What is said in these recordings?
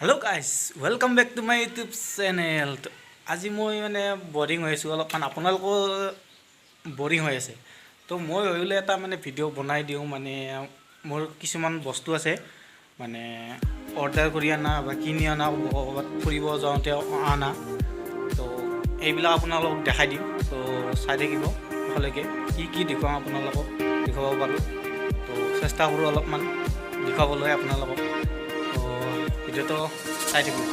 Hello guys, welcome back to my YouTube channel. আজি মই মানে বৰিং হৈ আছোঁ অলপমান, আপোনালোকো বৰিং হৈ আছে। তো মই ভাবিলোঁ এটা মানে ভিডিঅ' বনাই দিওঁ। মানে মোৰ কিছুমান বস্তু আছে, মানে অৰ্ডাৰ কৰি অনা বা কিনি অনা, ক'ৰবাত ফুৰিব যাওঁতে অনা। তো এইবিলাক আপোনালোকক দেখাই দিম। তো চাই থাকিব শেষলৈকে, কি কি দেখুৱাম আপোনালোকক দেখুৱাব পাৰোঁ। তো চেষ্টা কৰোঁ অলপমান দেখুৱাবলৈ আপোনালোকক। তো ভিডিঅ'টো চাই থাকিব।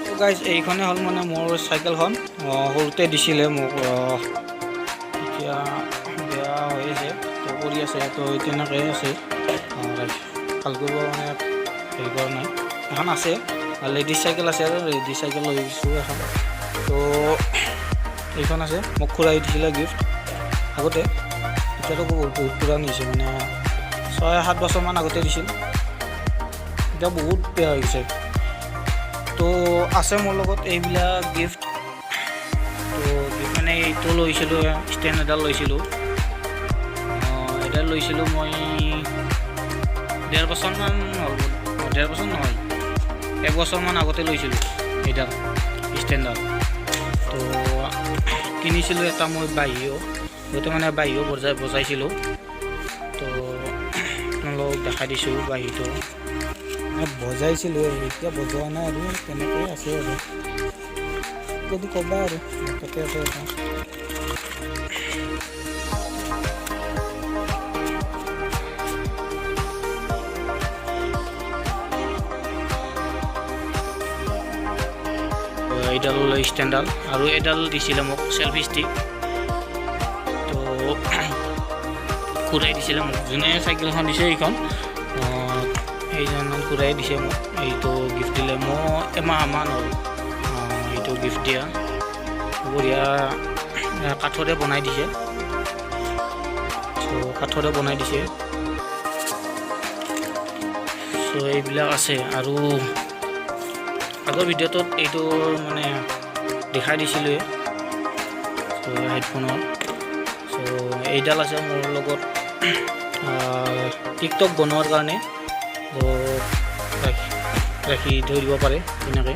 তো গাইজ, এইখনে হ'ল মানে মোৰ চাইকেলখন। সৰুতে দিছিলে মোক। এতিয়া বেয়া হৈ আছে, তো পৰি আছে। তো তেনেকৈ আছে, ভাল কৰিব মানে হেৰি কৰা নাই। এখন আছে, লেডিজ চাইকেল আছে আৰু লেডিজ চাইকেল লৈ গৈছোঁ এখন। তো এইখন আছে, মোক খুৰাই দিছিলে গিফ্ট আগতে। এতিয়াতো বহুত বহুত পুৰণি হৈছে, মানে 6-7 বছৰমান আগতে দিছিল। এতিয়া বহুত বেয়া হৈ গৈছে। তো আছে মোৰ লগত এইবিলাক গিফ্ট। তো গিফ্ট মানে এইটো লৈছিলোঁ, ষ্টেণ্ড এডাল লৈছিলোঁ। এডাল লৈছিলোঁ মই 1.5 বছৰমান হ'ল। 1.5 বছৰ নহয়, এক বছৰমান আগতে লৈছিলোঁ এইডাল ষ্টেণ্ডডাল। তো কিনিছিলোঁ এটা মই বাঁহীও, গোটেই মানে বাঁহীও বজাইছিলোঁ। তো আপোনালোকক দেখাই দিছোঁ বাঁহীটো। মই বজাইছিলোঁ, এতিয়া বজোৱা নাই আৰু তেনেকৈয়ে আছে। আৰু যদি ক'বা আৰু, মোৰ তাতে আছে এটা। এইডাল ষ্টেণ্ডডাল আৰু এডাল দিছিলে মোক চেল্ফি ষ্টিক। তো খুৰাই দিছিলে মোক, যোনে চাইকেলখন দিছে এইখন, সেইজন খুৰাই দিছে মোক। এইটো গিফ্ট দিলে মোক, এমাহমান হ'ল এইটো গিফ্ট দিয়া। বঢ়িয়া কাঠৰে বনাই দিছে। চ' কাঠৰে বনাই দিছে। চ' এইবিলাক আছে। আৰু আগৰ ভিডিঅ'টোত এইটো মানে দেখাই দিছিলোঁৱে, চ' হেডফোনৰ। চ' এইডাল আছে মোৰ লগত টিকটক বনোৱাৰ কাৰণে। ত' ৰাখি ৰাখি থৈ দিব পাৰে তেনেকৈ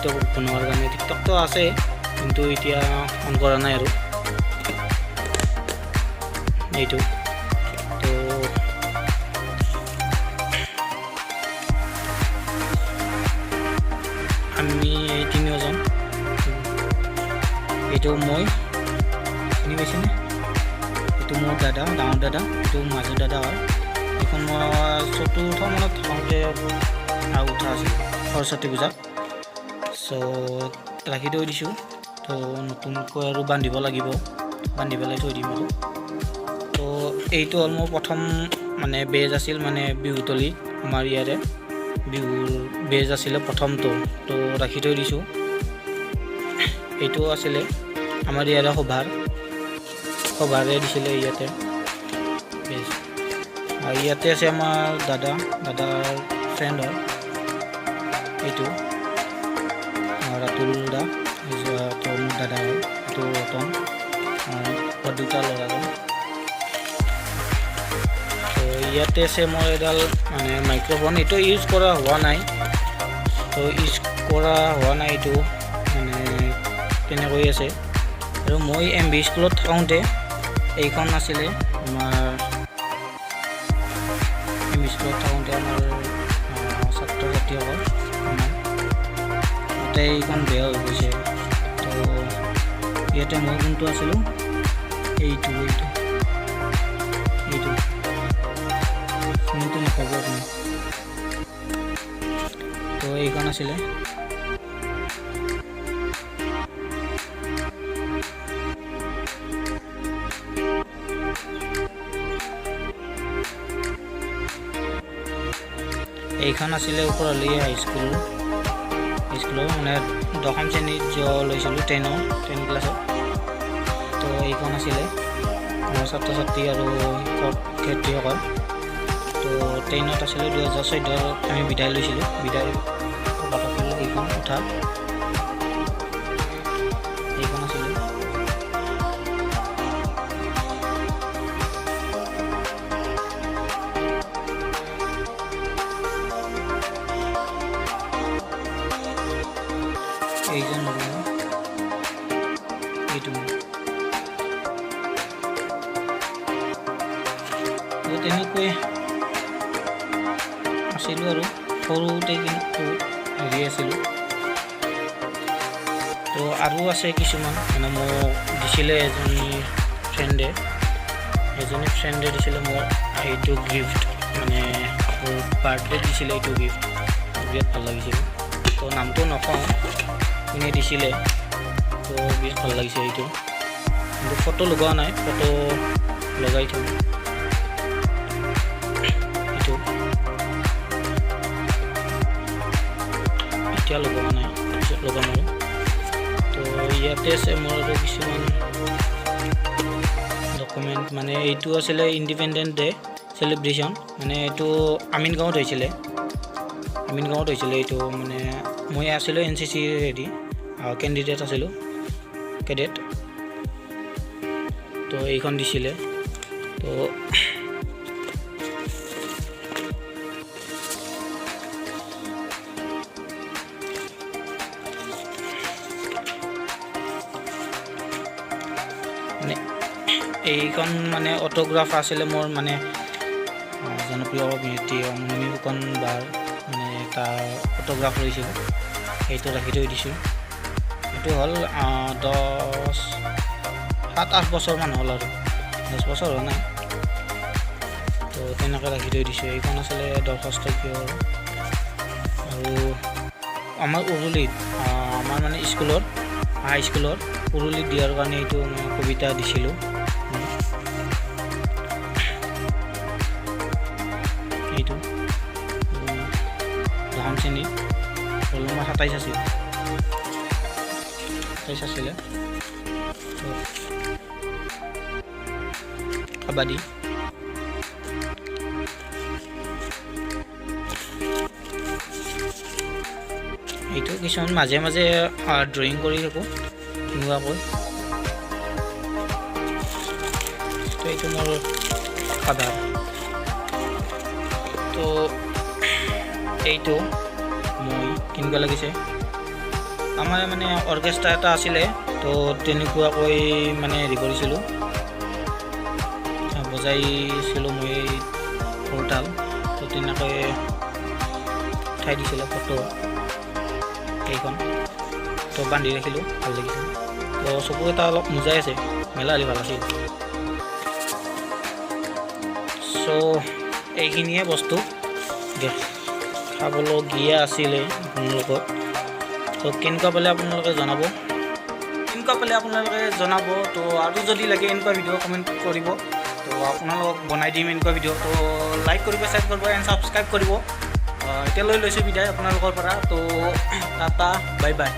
টিকটক বনোৱাৰ কাৰণে। টিকটকটো আছে, কিন্তু এতিয়া অন কৰা নাই। আৰু এইটো তো আমি এই তিনিওজন। এইটো মই, চিনি পাইছেনে? এইটো মোৰ দাদা, ডাঙৰ দাদা। এইটো মাজু দাদা হয়। এইখন মই চতুৰ্থ মানত থাকোঁতে উঠা আছিলোঁ সৰস্বতী পূজাত। চ' ৰাখি থৈ দিছোঁ। তো নতুনকৈ আৰু বান্ধিব লাগিব, বান্ধি পেলাই থৈ দিম। আৰু তো এইটো হ'ল মোৰ প্ৰথম মানে বেজ আছিল, মানে বিহুতলী, আমাৰ ইয়াৰে বিহুৰ বেজ আছিলে প্ৰথমটো। তো ৰাখি থৈ দিছোঁ। এইটো আছিলে আমাৰ ইয়াৰে সভাৰে দিছিলে ইয়াতে বেজ। আৰু ইয়াতে আছে আমাৰ দাদা, দাদাৰ ফ্ৰেণ্ড হয় এইটো ৰাতুল দা। তো মোৰ দাদা হয়। এইটো ৰতন, দুটা ল'ৰাজন। তো ইয়াতে আছে মোৰ এডাল মানে মাইক্ৰফোন। এইটো ইউজ কৰা হোৱা নাই। তো ইউজ কৰা হোৱা নাই, এইটো মানে তেনেকৈ আছে। আৰু মই এম ভি স্কুলত থাকোঁতে এইখন আছিলে। আমাৰ এম ভি স্কুলত থাকোঁতে আমাৰ ছাত্ৰ ছাত্ৰীসকল আমাৰ তাতে এইখন বেয়া হৈ গৈছে। তো ইয়াতে মই কোনটো আছিলোঁ? এইটো এইটো এইটো চিনিটো নাপাব আপুনি। তো এইখন আছিলে। এইখন আছিলে ওপৰালি হাইস্কুল, হাইস্কুলৰ মানে দশম শ্ৰেণীত লৈছিলোঁ, 10 ক্লাছত। তো এইখন আছিলে আমাৰ ছাত্ৰ ছাত্ৰী আৰু শিক্ষক শিক্ষয়িত্ৰীসকল। তো 10ত আছিলোঁ, 2014ত আমি বিদায় লৈছিলোঁ। বিদায় সভাত আছিলে এইখন উঠা, এইখন আছিলে। এইজন হ'ব এইটো মোৰ। তো তেনেকৈ আছিলোঁ আৰু সৰুতে, কিন্তু বহুত হেৰি আছিলোঁ। তো আৰু আছে কিছুমান, মানে মোক দিছিলে এজনী ফ্ৰেণ্ডে। এজনী ফ্ৰেণ্ডে দিছিলে মোক এইটো গিফ্ট, মানে মোৰ বাৰ্থডেত দিছিলে এইটো গিফ্ট। বিৰাট ভাল লাগিছিল। তো নামটো নকওঁ কোনে দিছিলে। তো বিৰাট ভাল লাগিছে এইটো। কিন্তু ফটো লগোৱা নাই, ফটো লগাই থ'ম। এইটো এতিয়া লগোৱা নাই, পিছত লগাম আৰু। তো ইয়াতে আছে মোৰ আৰু কিছুমান ডকুমেণ্ট। মানে এইটো আছিলে ইণ্ডিপেণ্ডেণ্ট ডে চেলিব্ৰেশ্যন, মানে এইটো আমিনগাঁৱত হৈছিলে। আমিনগাঁৱত হৈছিলে এইটো। মানে মই আছিলোঁ এনচিচিৰ হেৰি কেণ্ডিডেট আছিলোঁ, কেডেট। তো এইখন দিছিলে। তো মানে এইখন মানে অট'গ্ৰাফ আছিলে মোৰ, মানে জনপ্ৰিয় অভিনেত্ৰী মুনমী ফুকন বাৰ মানে তাৰ অট'গ্ৰাফ লৈছিলোঁ। সেইটো ৰাখি থৈ দিছোঁ। এইটো হ'ল 10, 7-8 বছৰমান হ'ল আৰু, 10 বছৰ হোৱা নাই। তো তেনেকৈ ৰাখি থৈ দিছোঁ। এইখন আছিলে দৰখাস্ত কিয় আৰু। আৰু আমাৰ উৰুলিত, আমাৰ মানে স্কুলৰ, হাইস্কুলৰ উৰুলিত দিয়াৰ কাৰণে এইটো মই কবিতা দিছিলোঁ। এইটো দশম শ্ৰেণীত ৰোল নম্বৰ 27 আছিল, 27 আছিলে। তো কাবাডী। এইটো কিছুমান মাজে মাজে ড্ৰয়িং কৰি থাকোঁ তেনেকুৱাকৈ। তো এইটো মোৰ কাভাৰ। তো এইটো মই কেনেকুৱা লাগিছে? আমাৰ মানে অৰ্কেষ্ট্ৰা এটা আছিলে, তো তেনেকুৱাকৈ মানে হেৰি কৰিছিলোঁ, বজাইছিলোঁ মই ভোৰতাল। তো তেনেকৈ উঠাই দিছিলে ফটো কেইখন। তো বান্ধি ৰাখিলোঁ, ভাল লাগিছে। তো চকু এটা অলপ মুজাই আছে, মেলা হ'লে ভাল আছিল। চ' এইখিনিয়ে বস্তু দেখাবলগীয়া আছিলে আপোনালোকক। তো কেনেকুৱা পালে আপোনালোকে জনাব, কেনেকুৱা পালে আপোনালোকে জনাব। তো আৰু যদি লাগে এনেকুৱা ভিডিঅ', কমেণ্ট কৰিব। তো আপোনালোকক বনাই দিম এনেকুৱা ভিডিঅ'। তো লাইক কৰিব, শ্বেয়াৰ কৰিব এণ্ড ছাবস্ক্ৰাইব কৰিব। এতিয়ালৈ লৈছোঁ বিদায় আপোনালোকৰ পৰা। তো টাটা, বাই বাই।